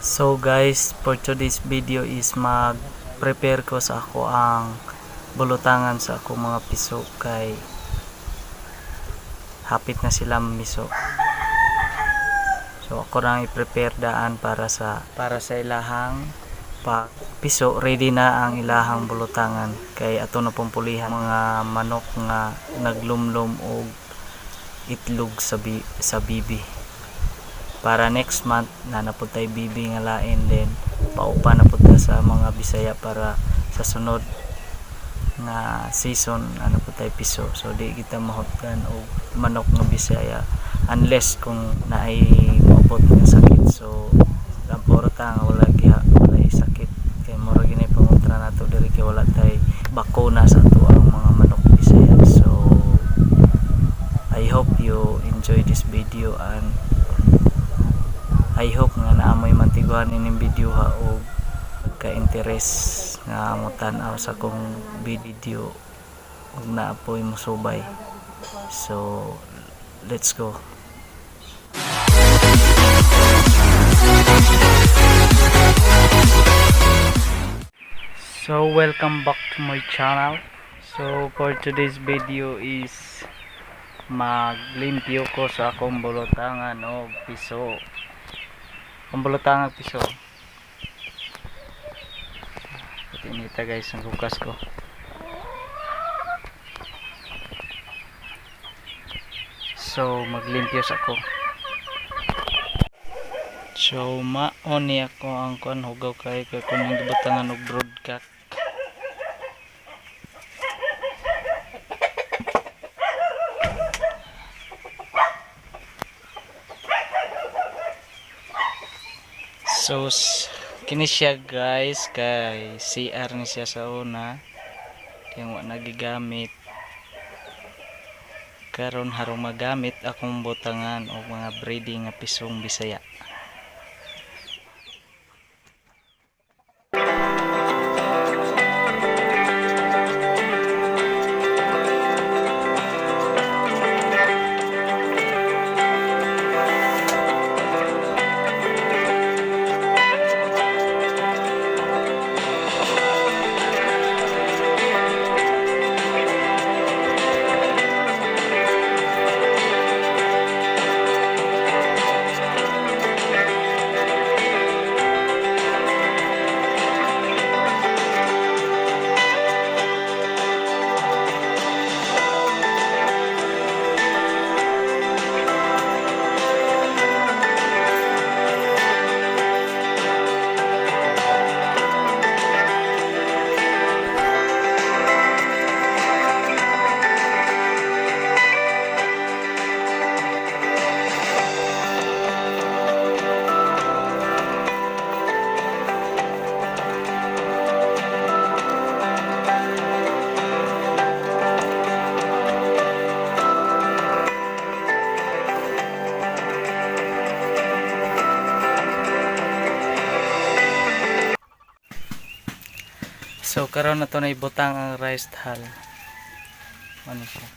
So guys, for today's video is mag-prepare ko sa ako ang bulutangan sa akong mga piso kay hapit na sila miso. So ako nang i-prepare daan para sa ilahang pag piso, ready na ang ilahang bulutangan kay ato na pong pulihan mga manok nga naglumlum og itlog sa bibi para next month na napud tay bibi nga lain, then paupa na pud ta sa mga Bisaya para sa sunod nga season ano pud tay piso. So di kita mahutdan og manok nga Bisaya unless kung naay moabot nga sakit. So lamporo ta nga wala giha, walay sakit kay mura gini pangontra nato diri kay wala tay bakuna sa ato ang mga manok Bisaya. So I hope you enjoy this video and I hope nga naamoy mantiguan ining video ha og ka-interest nga mo tan-aw sa akong video ug naa poy mosubay. So let's go. So welcome back to my channel. So for today's video is maglimpyo ko sa akong bulutangan og piso. Akong bulutangan piso. Pati nita guys, ang hukas ko. So maglimpyo sa ako. So mao ni ako ang kuan, hugaw kay kay kun ang gibutangan og broadcock. So kini siya guys, kay CR ni siya sa una kay wa nagigamit. Karon harong magamit akong butangan og mga breeding nga pisong Bisaya. So karon na to na ibutang ang rice hull. Ano siya?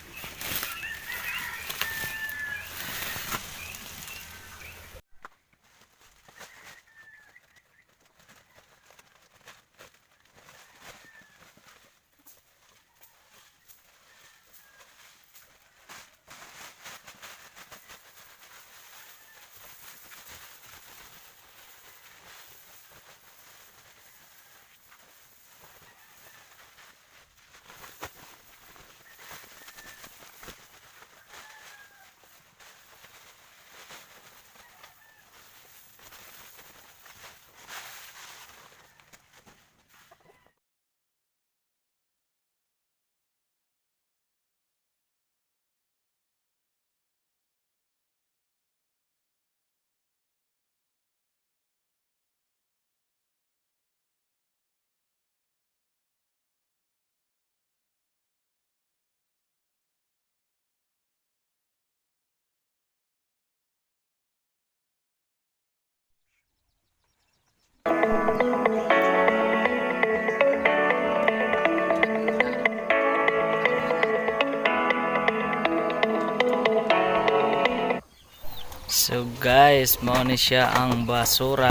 So guys, mao ni siya ang basura.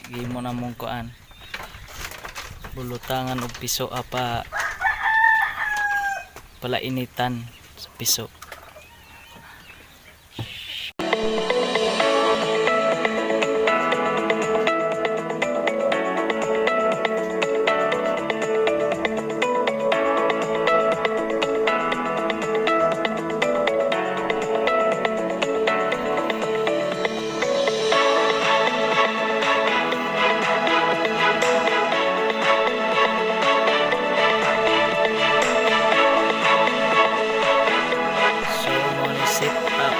gihimo na mong kuan, bulutangan og piso, apa palainitan sa piso. So mo ni set up.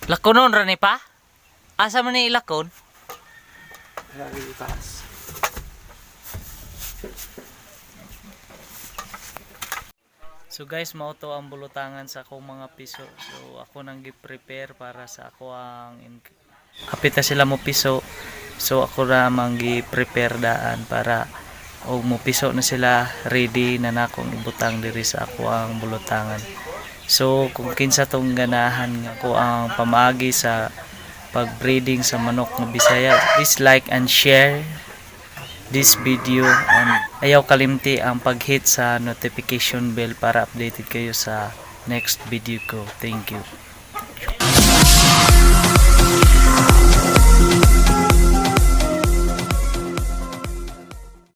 Lakonon ra ni pa? Asa man ni ilakon? Taas. So guys, mao to ang bulutangan sa akong mga piso. So ako nang gi-prepare para sa ako ang hapit na sila mo piso. So ako ra mang gi-prepare daan para og mo piso na sila, ready na nakong ibutang diri sa ako ang bulutangan. So kung kinsa tong ganahan nga ako ang pamaagi sa pag-breeding sa manok nga Bisaya, please like and share this video and ayaw kalimti ang pag-hit sa notification bell para updated kayo sa next video ko. Thank you.